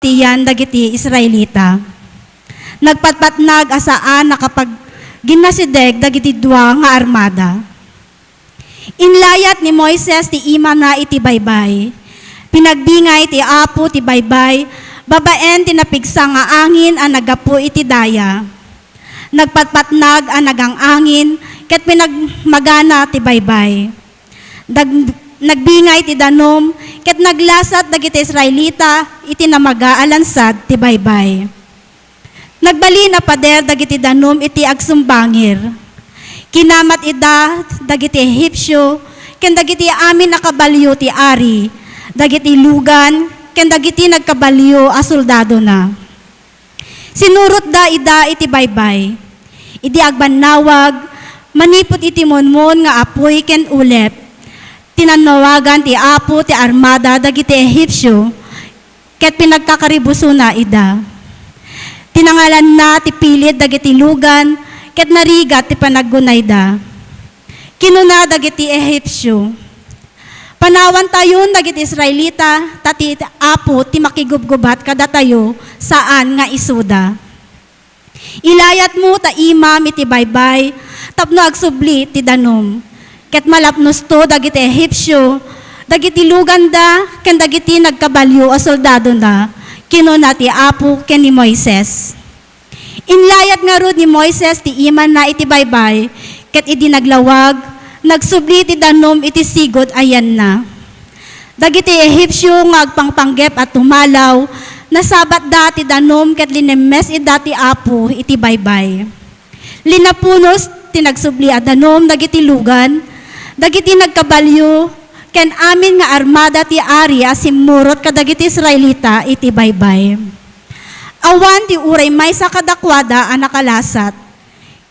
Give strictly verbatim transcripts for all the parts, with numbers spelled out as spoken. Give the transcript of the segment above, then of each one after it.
Tiyan dagiti Israelita. Nagpatpatnag a saan a kapagginnasideg dagiti dua nga armada. Inlayat ni Moises ti imana iti baybay. Pinagbingay ti Apo ti baybay babaen ti napigsa nga angin a naggapu iti daya. Nagpatpatnag a nagang-angin ket pinagmagana ti baybay. Dag-, nagbingay ti danum ket naglasat dagiti Israelita iti namaga a lansad ti baybay. Nagbalin a pader dagiti danum iti agsumbangir. Kinamat ida dagiti Ehipsio ken dagiti amin a kabalio ti ari, dagiti lugan ken dagiti nagkabalio a soldadona. Sinurotda ida iti baybay. Idi agbannawag, manipud iti munmon nga apuy ken ulep, tinannawagan ti Apo ti armada dagiti Ehipsio ket pinagkakaribusona ida. Tinangalanna ti pilid dagiti lugan ket narigat ti panaggunayda. Kinuna dagiti Ehipsio, "Panawantayon dagiti Israelita, ta ti Apo ti makigubgubat kadatayo, saan nga isuda. Ilayatmo ta imam iti baybay tapno agsubli ti danum." Ket malapnosto dagiti Ehipsio, dagiti luganda, ken dagiti nagkabalio a soldadona, kinuna ti Apo ken ni Moises. Inlayat ngarud ni Moises ti imanna iti baybay, ket idi naglawag, nagsubli ti danum iti sigud a yanna. Dagiti Ehipsio nga agpangpanggep a tumalaw, nasabatda ti danum ket linemmes ida ti Apo iti baybay. Linapunos ti nagsubli a danum dagiti lugan, dagiti nagkabalio, ken amin nga armada ti ari a simmurot kadagiti Israelita iti baybay. Awan ti uray maysa kadakuada a nakalasat.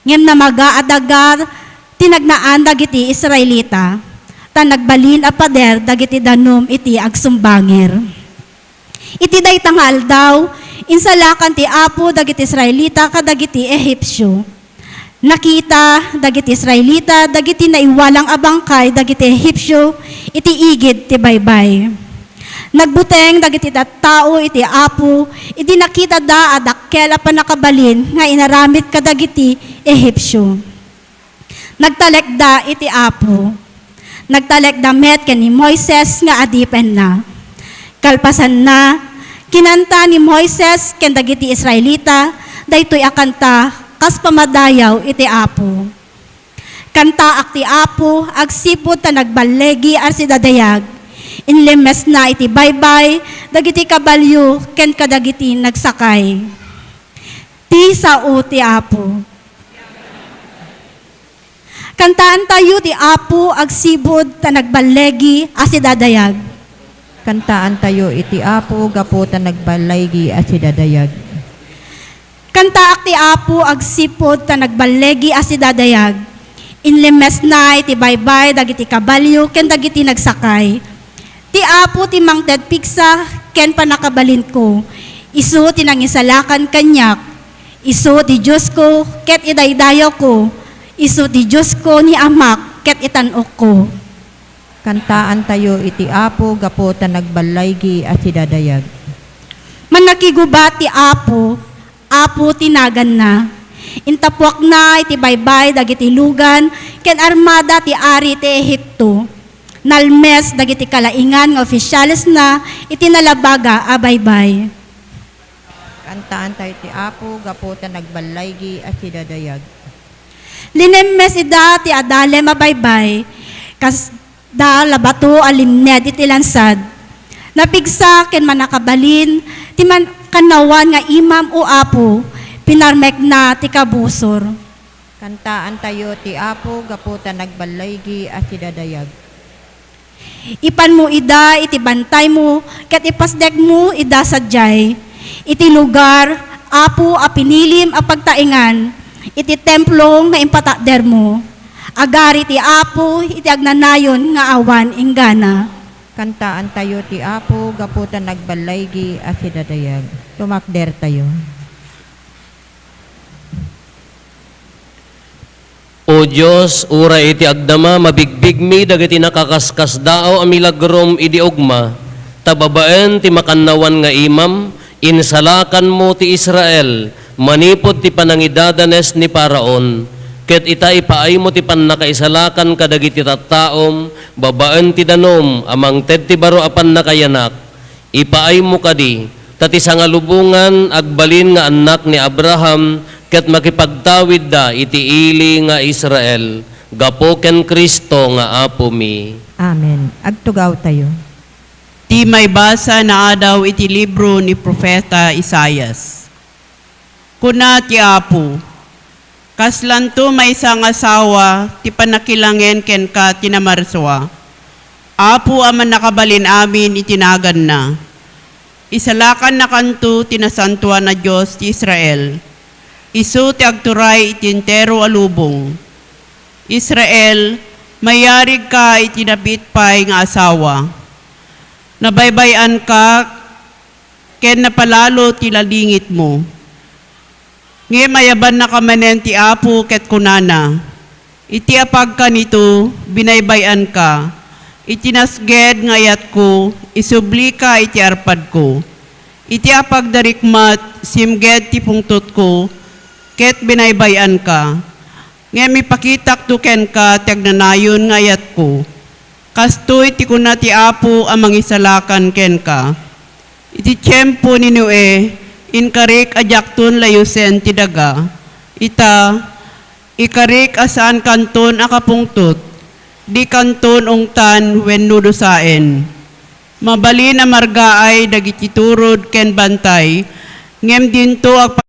Ngem namaga a daga ti nagnaan dagiti Israelita, ta nagbalin a pader dagiti danum iti agsumbangir. Iti dayta nga aldaw, insalakan ti Apo dagiti Israelita kadagiti Ehipsio. Nakita dagiti Israelita dagiti naiwalang a bangkay dagiti Ehipsio iti igid ti baybay. Nagbuteng dagiti tattao iti Apo idi nakitada a dakkel a pannakabalin nga inaramid kadagiti Ehipsio. Nagtalekda iti Apo. Nagtalekda met ken ni Moises nga adipenna. Kalpasanna, kinanta ni Moises ken dagiti Israelita daytoy a kanta kas pamadayaw iti Apo. Kantaak ti Apo agsipud ta nagballigi a sidadayag. Inlemmesna iti baybay dagiti kabalio ken kadagiti nagsakay. Ti sao ti Apo. Kantaantayo ti Apo agsipud ta nagballigi a sidadayag. Kantaantayo iti Apo gapu ta nagballigi a sidadayag. Kantaak ti Apo agsipud ta nagballigi a sidadayag. Inlemmesna iti baybay dagiti kabalio ken dagiti nagsakay. Ti Apo ti mangted pigsa ken pannakabalinko. Isu ti nangisalakan kaniak. Isu ti Diosko ket idaydayawko. Isu ti Diosko ni amak ket itan-okko. Kantaantayo iti Apo gapu ta nagballaygi a sidadayag. Mannakigubat ti Apo, Apo ti naganna. Intapuakna iti baybay dagiti lugan ken armada ti ari ti Ehipto. Nalmes dagiti kalaingan nga ofisialesna iti nalabaga a baybay. Kantaantayo ti Apo gapu ta nagballaygi a sidadayag. Linemmes ida ti adalem a baybay, kasda labato a limned iti lansad. Napigsa ken mannakabalin ti man-, kannawan nga imam, O Apo, pinarmekna ti kabusor. Kantaantayo ti Apo gapu ta nagballaygi a sidadayag. Ipanmo ida iti bantaymo ket ipasdekmo ida sadiay iti lugar, Apo, a pinilim a pagtaengan iti templo nga impatakdermo. Agari ti Apo iti agnanayon nga awan inggana. Kantaantayo ti Apo gapu ta nagballaygi a sidadayag. Tumakdertayo. O Dios, uray iti agdama, mabigbigmi dagiti nakaskasdaaw a milagrom idi ugma, ta babaen ti makannawan nga imam, Insalakanmo ti Israel manipud ti panangidadanes ni Faraon, ket ita, ipaaymo ti pannakaisalakan kadagiti tattaom babaen ti danum a mangted ti baro a pannakayanak. Ipaaymo kadi, ta ti sangalubongan agbalin nga annak ni Abraham, ket makipagtawidda iti ili nga Israel, gapu ken Cristo nga Apomi. Amen. Agtugawtayo. Ti maibasa naadaw iti libro ni Profeta Isaias. Kuna ti Apo, "Kaslanto maysa nga asawa ti pannakilangen kenka ti namarsua. Apo a Mannakabalin-amin iti naganna. Isalakannakanto ti Nasantoan a Dios ti Israel. Isu ti agturay iti entero a lubong. Israel, mayarigka iti napit pay nga asawa. Nabaybay-anka ken napalalo ti lalingitmo." Ngem ayabannaka manen ti Apo ket kunana, "Iti apagkanito, binaybay-anka. Iti nasged nga ayatko, isublika iti arpadko. Iti apagdarikmat, simged ti pungtotko, ket binaybay-anka. Ngem ipakitakto kenka ti agnanayon nga ayatko. Kastoy ti kuna ti Apo a Mangisalakan kenka. Iti tiempo ni Noe, inkarik a diakton layusen ti daga. Ita, ikarik a saankanton a kapungtot, dikanton ungtan wenno dusaen. Mabalin a margaay dagiti turod ken bantay, ngem dinto agpa-"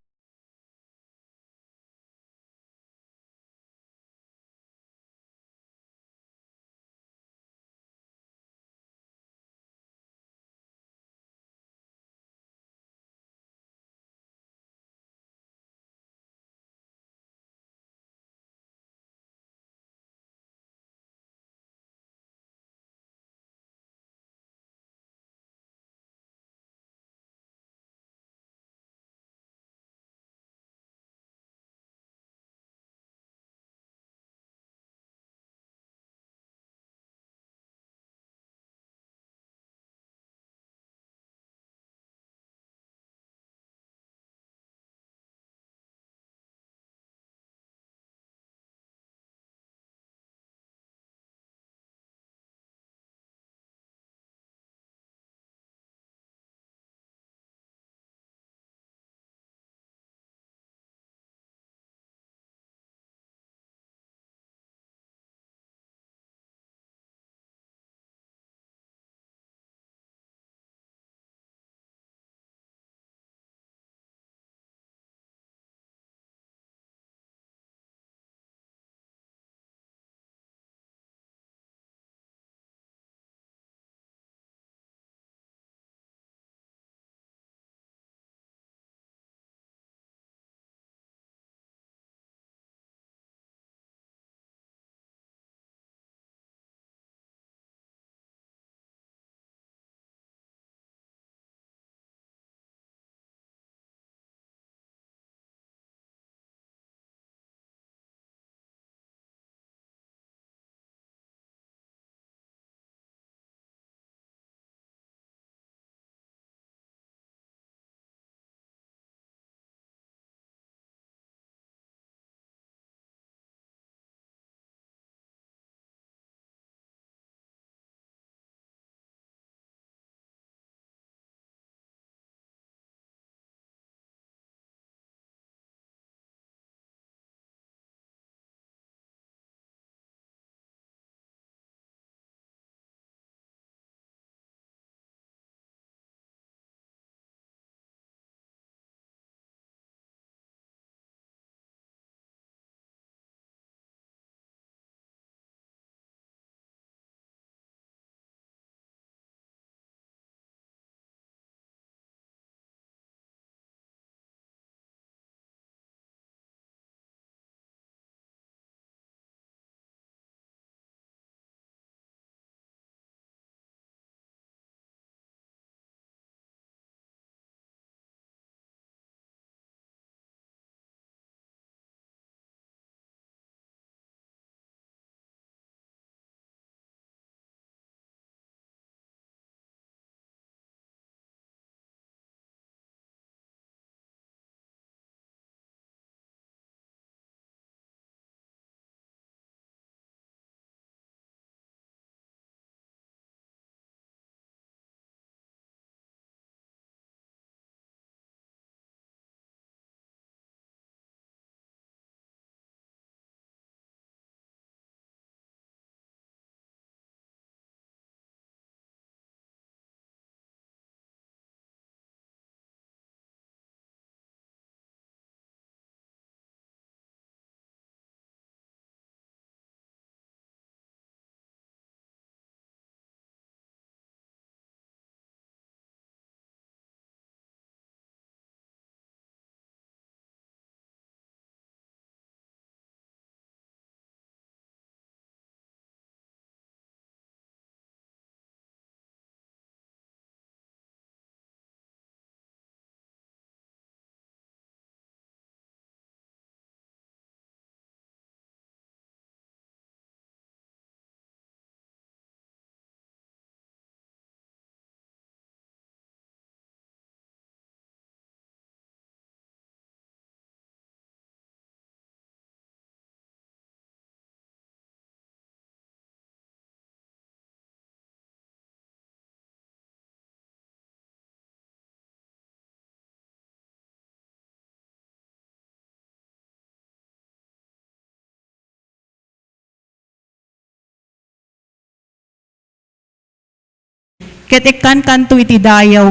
ket ikkankanto iti dayaw.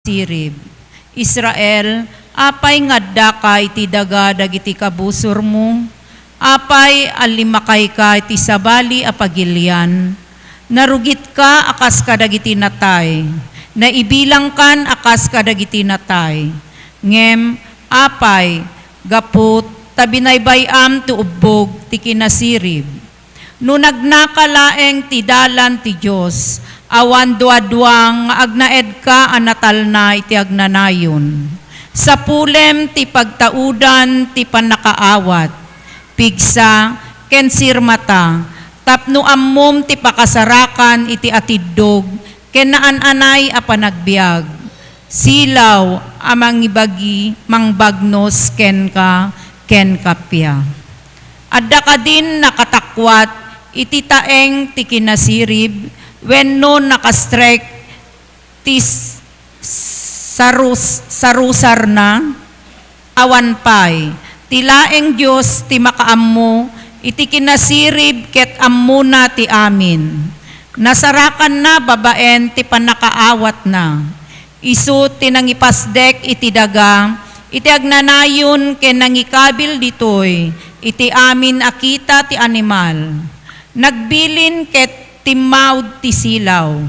Sirib. Israel, apay nga addaka iti daga dagiti kabusormo? Apay allimakayka iti sabali a pagilian? Narugitka a kas kadagiti natay, naibilangkan a kas kadagiti natay. Ngem, apay, gapu ta binaybay-am ti ubbog ti kinasirib? No nagnaka laeng ti dalan ti Dios, awan duadua nga agnaedka a natalna iti agnanayon. Sapulem ti pagtaudan ti pannakaawat, pigsa, ken sirmata, tapno ammom ti pakasarakan iti atiddog ken naan-anay a panagbiag, silaw a mangibagi, mangbagnos kenka ken kappia. Adda kadin nakatakuat iti taeng ti kinasirib wenno nakastrek ti s-, sarus-, sarusarna? Awan pay, ti laeng Dios ti makaammo iti kinasirib ket ammona ti amin. Nasarakanna babaen ti pannakaawatna. Isu ti nangipasdek iti daga, iti agnanayon ken nangikabil ditoy iti amin a kita ti animal. Nagbilin ket timmaud ti silaw.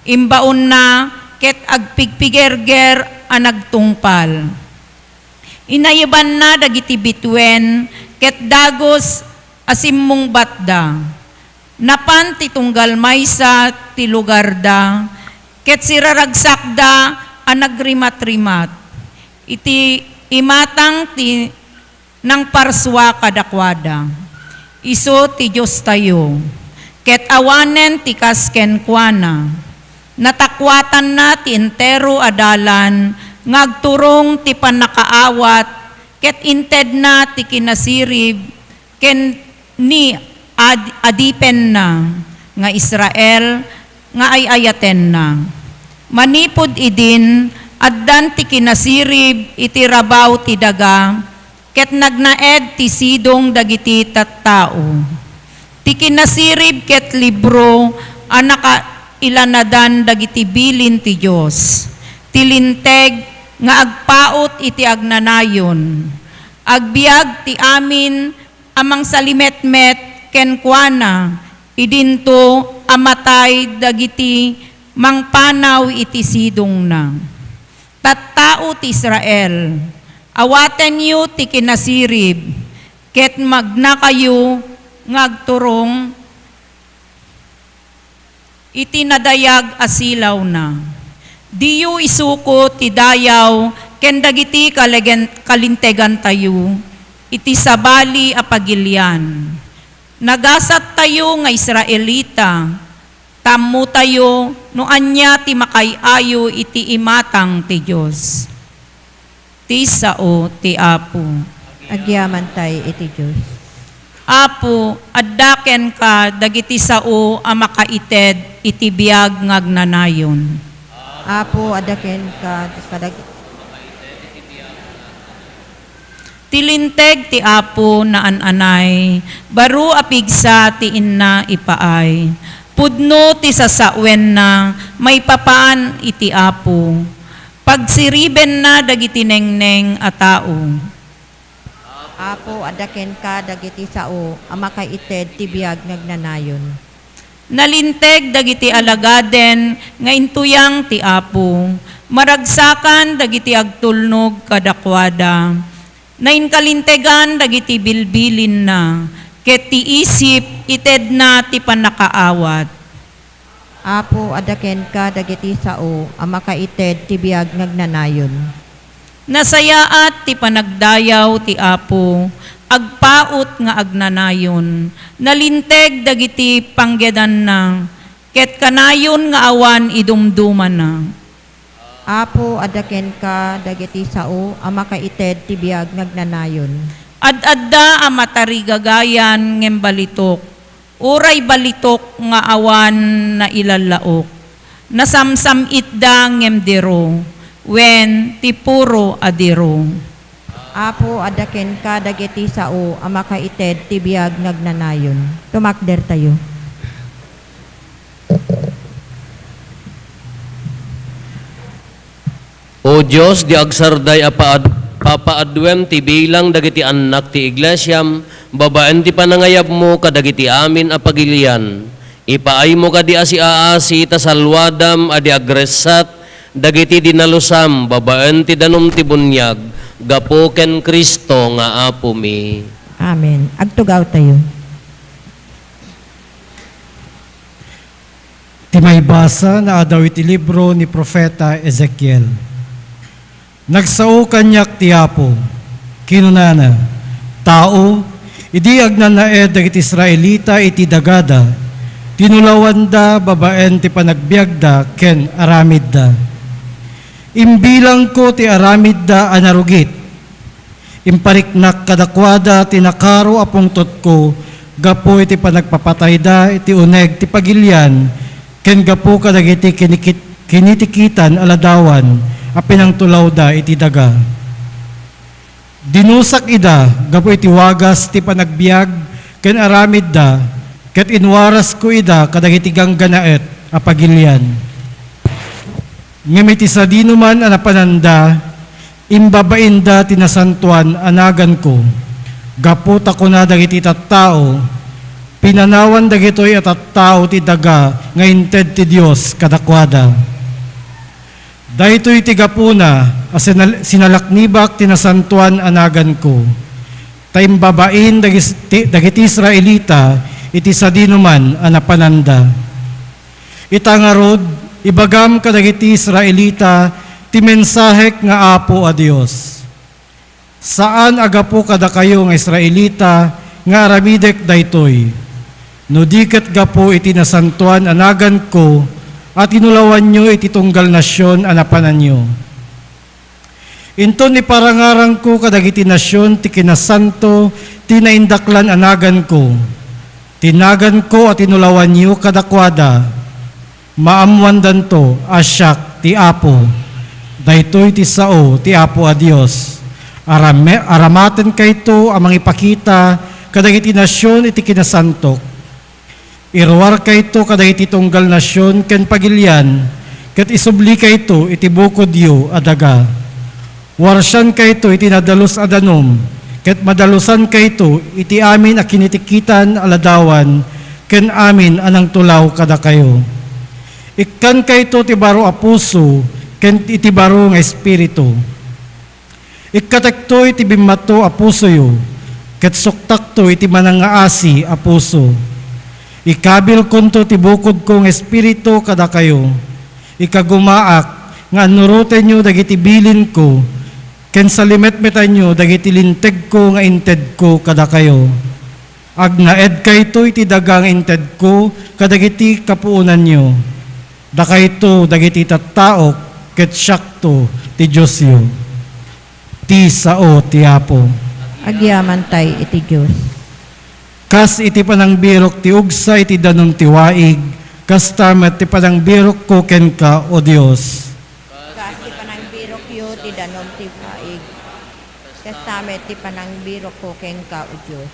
Imbaonna ket agpigpigerger a nagtungpal. Inayebanna dagiti bituen ket dagus a simmungbatda. Napan ti tunggal maysa ti lugarda ket siraragsakda a nagrimatrimat iti imatang ti nangparsua kadakuada. Isu ti Diostayo, ket awanen ti kas kenkuana. Natakuatanna ti entero a dalan nga agturong ti pannakaawat, ket intedna ti kinasirib ken ni ad-, adipenna nga Israel nga ay-ayatenna. Manipud idin, addan ti kinasirib iti rabaw ti daga, ket nagnaed ti sidong dagiti tattao. Ti kinasirib ket libro a nakailanadan dagiti bilin ti Dios, ti linteg nga agpaut iti agnanayon. Agbiag ti amin a mangsalimetmet kenkuana, idinto a matay dagiti mangpanaw iti sidongna. Tattao ti Israel, awatenyo ti kinasirib, ket magnakayo nga agturong iti nadayag a silawna. Diyo isuko ti dayaw ken dagiti kalegen-, kalintegantayo iti sabali a pagilian. Nagasattayo nga Israelita, tammotayo no ania ti makaay-ayo iti imatang ti Dios. Ti sao ti Apo. Agyamantay iti Dios. Apo, adda kenka dagiti sao a makaited iti biag nga agnanayon. Apo, adda kenka kadag- Ti linteg ti Apo naan-anay, baro a pigsa ti inna ipaay. Pudno ti sasawenna maipapan iti Apo. Pagsiribenna dagiti nengneng a tao. Apo, adda kenka dagiti sao a makaited ti biag nga agnanayon. Nalinteg dagiti alagaden nga intuyang ti Apo. Maragsakan dagiti agtulnog kadakuada. Nainkalintegan dagiti bilbilinna, ket ti isip itedna ti pannakaawat. Apo, adda kenka dagiti sao a makaited ti biag nga agnanayon. Nasayaat ti panagdayaw ti Apo, agpaut nga agnanayon. Nalinteg dagiti panggedanna, ket kanayon nga awan idumdumana. Apo, adda kenka dagiti sao a makaited ti biag nga agnanayon. Ad-adda a matarigagayan ngem balitok, uray balitok nga awan nailallaok. Nasamsam-itda ngem diro, wen ti puro a diro. Apo, adda kenka dagiti sao a makaited ti biag nga agnanayon. Tumakdertayo. O Dios, di agsarday a paad-, papaadwem ti bilang dagiti annak ti iglesiam babaen ti panangayabmo kadagiti amin a pagilian. Ipaaymo kadi a siaasi ta salluadam a di agressat dagiti dinalusam babaen ti danum ti buniag gapu ken Cristo nga Apomi. Amen. Agtugawtayo. Ti maibasa naadaw iti libro ni Profeta Ezekiel. Nagsao kaniak ti Apo, kinunana, "Tao, idi agnanaed dagiti Israelita iti dagada, Tinulawanda babaen ti panagbiagda ken aramidda. Imbilangko ti aramidda a narugit. Impariknak kadakuada ti nakaro a pungtotko gapu iti panagpapatayda iti uneg ti pagilian ken gapu kadagiti kinikit-, kinitikitan a ladawan a pinangtulawda iti daga. Dinusak ida gapu iti wagas ti panagbiag ken aramidda, ket inwarasko ida kadagiti ganggannaet a pagilian. Ngem iti sadinoman a napananda, imbabainda ti nasantoan a naganko, gapu ta kuna dagiti tattao, "Pinanawan dagitoy a tattao ti daga nga inted ti Dios kadakuada." Daytoy ti gapuna a sinal-, sinalaknibak ti nasantoan a naganko, ta imbabain dagis-, ti, dagiti Israelita iti sadinoman a napananda. Ita ngarud, ibagam kadagiti Israelita ti mensahek nga Apo a Dios. Saan a gapu kadakayo nga Israelita nga aramidek daytoy, no di ket gapu iti nasantoan a naganko a tinulawanyo iti tunggal nasion a napananyo. Inton iparangarangko kadagiti nasion ti kinasanto ti naindaklan a naganko, ti naganko a tinulawanyo kadakuada, maammoandanto a siak ti Apo. Daytoy ti sao ti Apo a Dios. Arame-, aramatenkayto a mangipakita kadagiti nasion iti kinasantok. Iruarkayto kadagiti tunggal nasion ken pagilian, ket isublikayto iti bukodyo a daga. Warsankayto iti nadalus a danum, ket madalusankayto iti amin a kinitikitan a ladawan ken amin a nangtulaw kadakayo. Ikkankayto ti baro a puso ken iti baro nga espiritu. Ikkatekto iti bimmato a pusoyo, ket suktakto iti manangngaasi a puso. Ikabilkonto ti bukodko nga espiritu kadakayo. Ikagumaak nga annurotenyo dagiti bilinko, ken salimetmetanyo dagiti lintegko nga intedko kadakayo. Agnaedkayto iti daga nga intedko kadagiti kapuonanyo. Dakayto dagiti tattaok, ket siakto ti Diosyo. Ti sao ti Apo. Agyamantay iti Dios. Kas iti panangbirok ti ugsa iti danum ti waig, kasta met ti panangbirokko kenka, O Dios. Kas ti panangbirokyo ti danum ti waig, kasta met ti panangbirokko kenka, O Dios.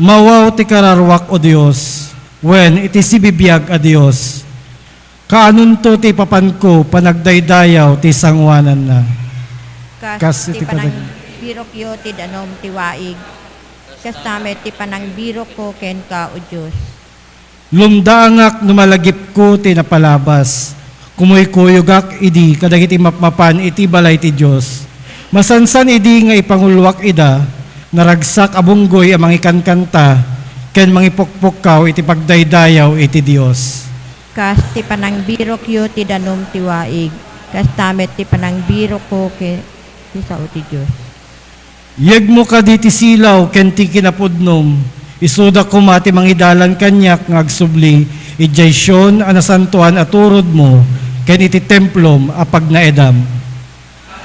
Mawaw ti kararuak, O Dios, wen iti sibibiag a Dios. Kaanonto ti ipapanko panagdaydayaw ti sangoananna. Kas Kas ti iti panag- panangbirokyo ti danum ti waig, kasta met ti panangbirokko kenka, O Dios. Lumdaangak no malagipko ti napalabas. Kumuykuyogak idi kadagiti mapmapan iti balay ti Dios. Masansan idi nga ipanguluak ida, naragsak a bunggoy a mangikankanta ken mangipukpukkaw iti pagdaydayaw iti Dios. Kas ti panangbirokyo ti danum ti waig, kasta met ti panangbirokko ken ti sao ti Dios. Yegmo kadi ti silaw ken ti kinapudnom, isuda koma ti mangidalan kaniak nga agsubli idiay Sion a nasantoan a turodmo ken iti templom a pagnaedam.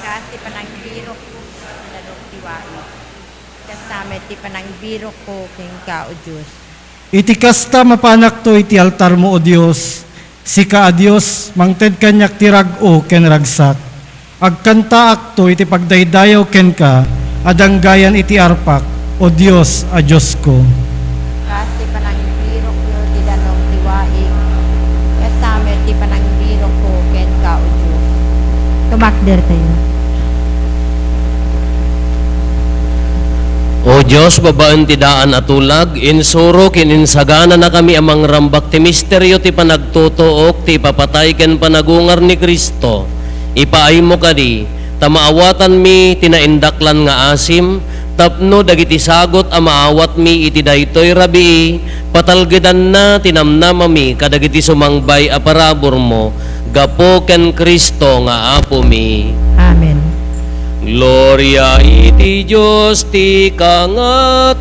Kas ti panangbirokko ti danum ti waig, kasta met ti panangbirokko kenka, O Dios. Iti kasta, mapanakto iti altarmo, O Dios, sika a Dios, mangted kaniak ti rag-o ken ragsak. Agkantaakto iti pagdaydayaw kenka a danggayan iti arpak, O Dios a Diosko. Kas ti panangbirokyo ti danum ti waig, kasta met ti panangbirokko kenka, O Dios. Tumakdertayo. O Dios, babaen ti daan a tulag, insuro ken insagananakami a mangrambak ti misterio ti panagtutuok ti ipapatay ken panagungar ni Cristo. Ipaaymo kadi, ta maawatanmi ti naindaklan nga asim, tapno dagiti sagut a maawatmi iti daytoy rabii, patalgedanna ti namnamami kadagiti sumangbay a paraburmo, gapu ken Cristo nga Apomi. Amen. Gloria iti Dios ti kangatoan.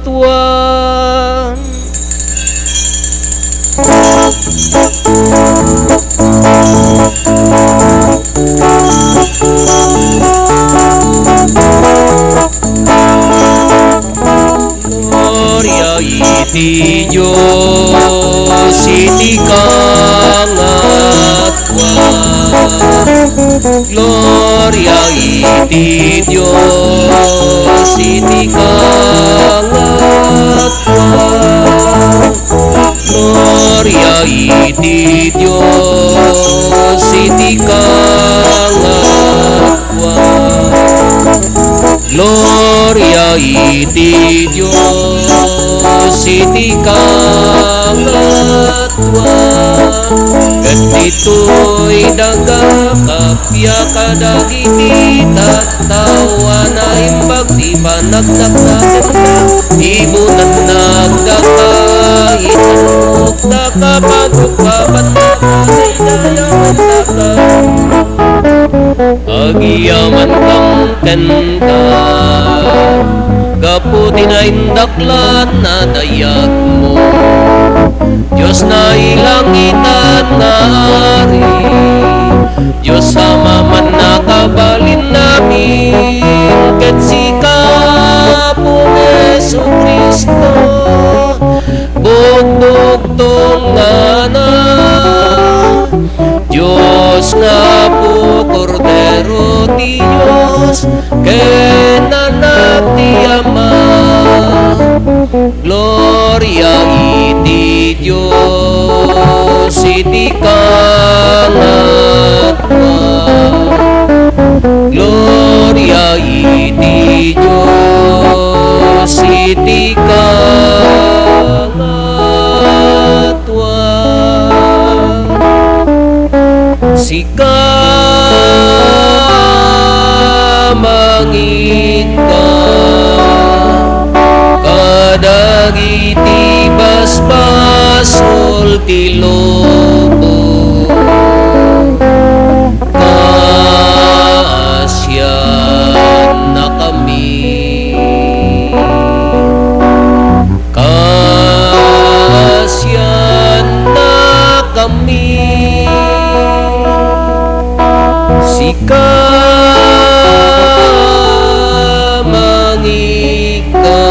Gloria iti Dios iti kangatwa. Gloria iti Dios iti kangatwa. Gloria iti Dios iti kangatwa. Gloria iti Dios iti kangatwa. Ket ditoy daga kappia kadagiti tattao a naimbag ti panagdakdaketda, ti bunatna agdakaitan, ta kapagukkabanna kadaydayawen data. Agyamankam kenka, gapu ti naindaklan a dayagmo. Dios nailangitan nga Ari, Dios a mapannakabalinnamin, ket sika, Apo Jesu-Cristo, bugtugtong nga Anak, Dios nga Apo, Kordero ti Dios, ken Anak ti Ama. Gloria iti Dios iti kangatwa. Gloria iti Dios iti kangatwa. Sika mangikka kadagiti basbasol ti lubong, kaasiannakami. Kaasiannakami. Sika mangikka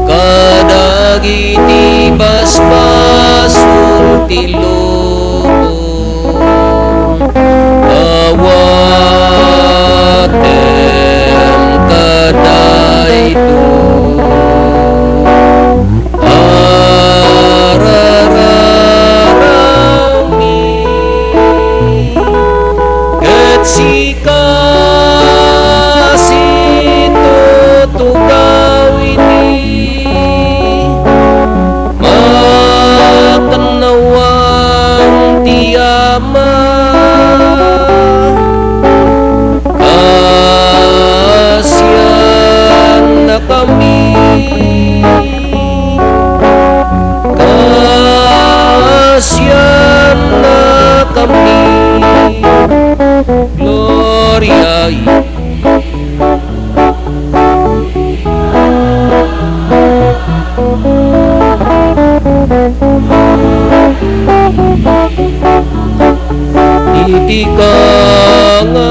kadagiti basbasol ti lubong. Awatem kadaytoy a rararawmi, ket sika situtugaw iti makannawan ti Ama. Kaasiannakami. Kaasiannakami. Gloria iti kangatwa.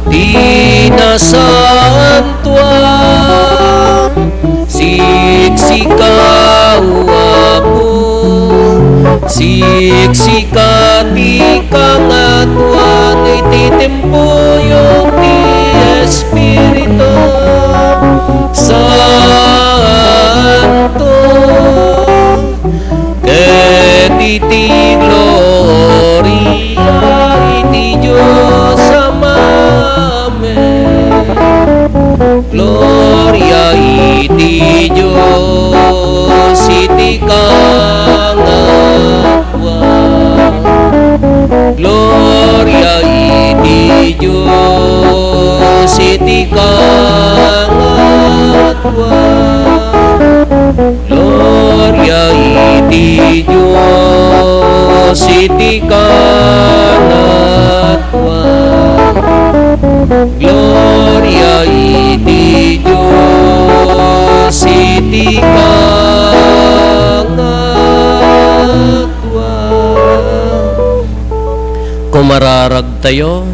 Ti nasantoan, siksika, O Apo, siksika ti kangatoan iti tempoyo ti Espiritu Santo. Ket iti gloria iti Dios Ama. Amen. Gloria iti Dios iti kangatwa. Gloria iti Dios iti kangatwa. Gloria iti Dios iti kangatwa. Mararagtayo.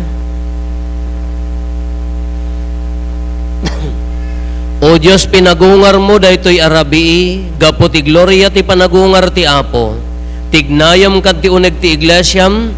O Dios, pinagungarmo daytoy a rabii gapu ti gloria ti panagungar ti Apo. Tignayam kad ti uneg ti iglesiam,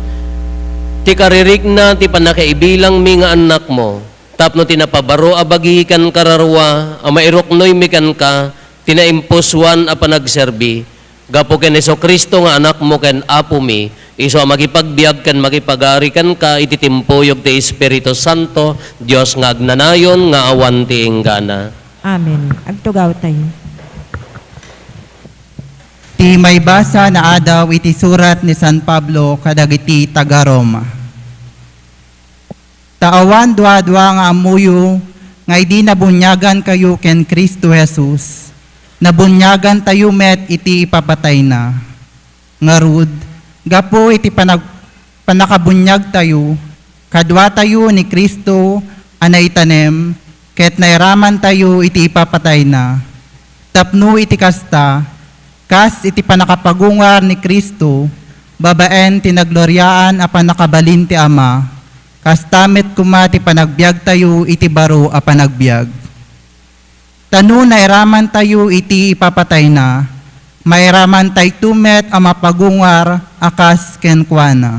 ti karirikna ti pannakaibilangmi nga annakmo. Tapno ti napabaro a bagi ken kararua a mairuknoymi kenka ti naimpusoan a panagserbi, gapu ken Jesu-Cristo nga Anakmo ken Apomi, isu a makipagbiag ken makipagari kenka iti timpuyog ti Espiritu Santo, Dios nga agnanayon nga awan ti inggana. Amen. Agtugawtayo. Ti maibasa naadaw iti surat ni San Pablo kadagiti taga-Roma. Ta awan duadua nga ammoyo nga idi nabuniagankayo ken Cristo Jesus, nabuniagantayo met iti ipapatayna. Ngarud, gapu iti panag-, pannakabuniagtayo, kaduatayo ni Cristo a naitanem ket nairamantayo iti ipapatayna. Tapno iti kasta, kas iti pannakapagungar ni Cristo babaen ti nagloriaan a pannakabalin ti Ama, kasta met koma ti panagbiagtayo iti baro a panagbiag. Ta no nairamantayo iti ipapatayna, mairamantayto met a mapagungar a kas kenkuana.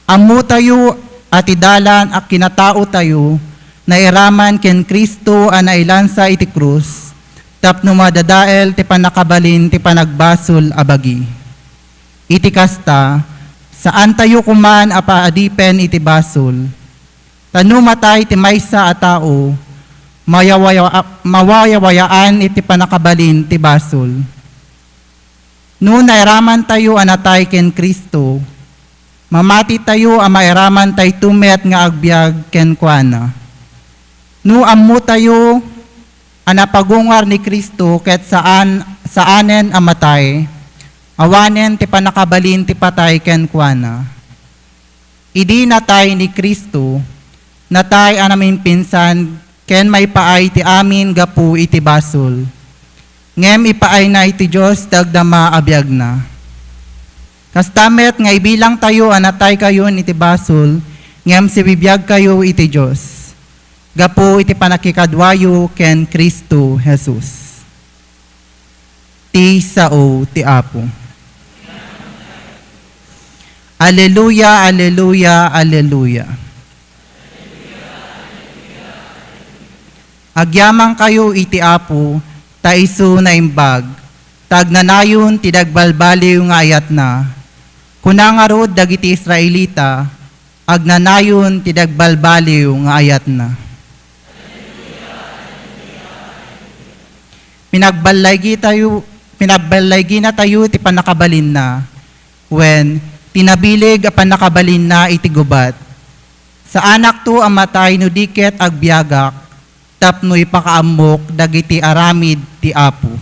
Ammotayo a ti dalan a kinataotayo nairaman ken Cristo a nailansa iti krus tapno madadael ti pannakabalin ti panagbasol a bagi. Iti kasta, saantayo koman a paadipen iti basol. Ta no matay ti maysa a tao, mawayawaya-, mawayawayaan iti pannakabalin ti basol. No nairamantayo a natay ken Cristo, mamatitayo a mairamantayto met nga agbiag kenkuana. No ammotayo a napagungar ni Cristo ket saan, saanen a matay, awanen ti pannakabalin ti patay kenkuana. Idi natay ni Cristo, natay a namimpinsan ken maipaay ti amin gapu iti basol. Ngem ipaayna iti Dios ti agdama a biagna. Kasta met nga ibilangtayo a nataykayon iti basol, ngem sibibiagkayo iti Dios, gapu iti pannakikaduayo ken Cristo Jesus. Ti sao ti Apo. Aleluya, aleluya, aleluya. Agyamankayo iti Apo, ta isu naimbag, ta agnanayon ti nagbalbaliw nga ayatna. Kuna ngarud dagiti Israelita, agnanayon ti nagbalbaliw nga ayatna. Pinagballigitayo, pinagballiginatayo ti pannakabalinna, wen ti nabileg a pannakabalinna iti gubat. Saanakto a matay no di ket agbiagak, tapno ipakaammok dagiti aramid ti Apo.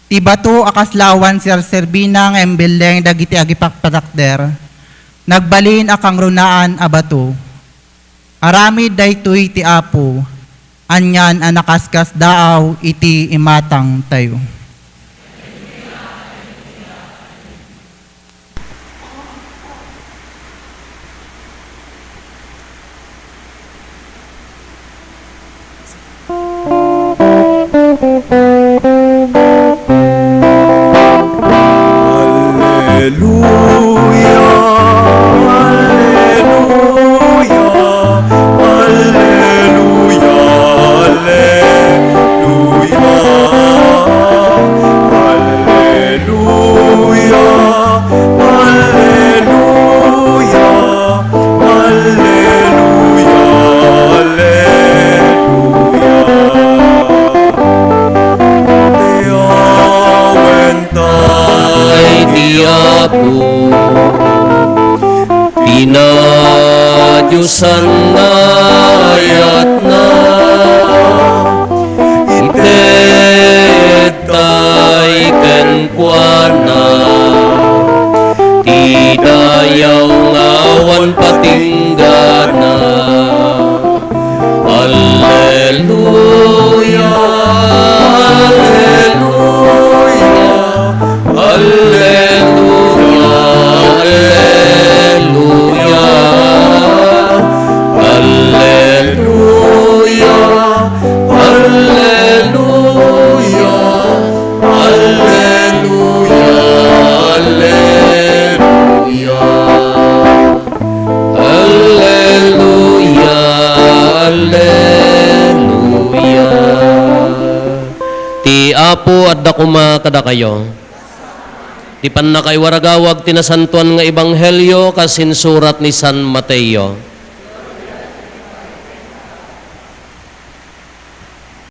Ti bato a kasla awan serserbina nga imbelleng dagiti agipakpatakder, nagbalin a kangrunaan a bato. Aramid daytoy ti Apo, anian a nakaskasdaaw iti imatangtayo. Alleluia, alleluia, alleluia, alleluia. Alleluia, alleluia, alleluia, alleluia. Ti awan tay ti Apo, pinadiosan nga ayatna, ited tay kenkuana ti dayaw nga awan patinggana. Alleluia, alleluia, alleluia. Ti Apo adda koma kadakayo. Ti pannakaiwaragawag ti nasantoan nga ebanghelio kas insurat ni San Mateo.